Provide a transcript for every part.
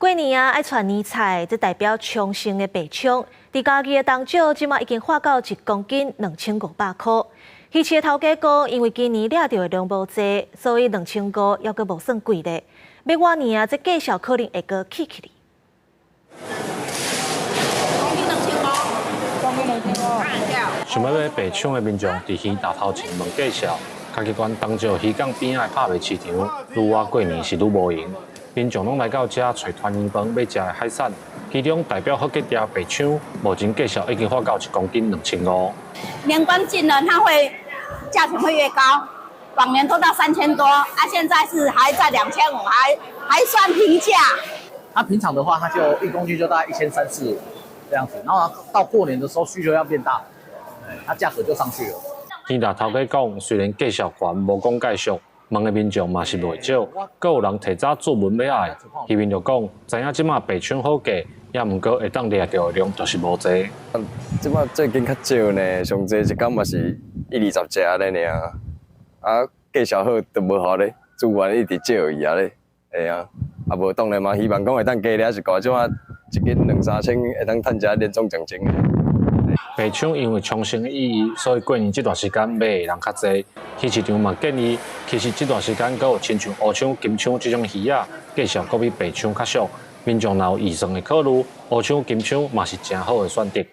過年啊，愛傳年菜，這代表沖繩的白鯧。佇嘉義的冬石，這馬已經化到1公斤2500箍。魚市的頭家講，因為今年掠著的量無濟，所以2500猶閣無算貴咧。欲倚年啊，這價數可能會閣起起來。公斤2500，公斤2500。想欲買白鯧的民眾佇魚檔頭前問價數，嘉義縣東石漁港邊仔的拍賣市場，愈倚過年是愈無閒。民眾攏來到遮揣團圓飯欲食的海產，其中代表好價的白鯧，目前價數已經化到1公斤2500。年關近了，它會價錢會越高。往年都到3000多，啊，現在是還在2500，還算平價。它平常的話，它就1公斤就大概一千三四這樣子，然後到過年的時候需求量變大，它價格就上去了。魚檔頭家講，雖然價數懸，無講介俗，問的民眾嘛是袂少，閣有人提早注文欲愛。漁民就講，知影這馬白鯧好價，也毋過會當掠著的量就是無濟。這馬最近較少呢，上濟一工嘛是一二十隻按呢爾。啊，價數好就無好咧，資源一直借伊啊咧，會啊，啊無當然嘛，希望講會當加掠一寡，這馬一斤兩三千會當趁一下年終獎金。白鯧因為沖繩的意義，所以過年這段時間買的人較濟。魚市場嘛建議，其實這段時間閣有親像烏鯧、金鯧這種魚仔，價數閣比白鯧較俗。民眾若有預算的考慮，烏鯧、金鯧嘛是誠好的選擇。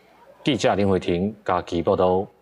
記者林慧婷嘉義報導。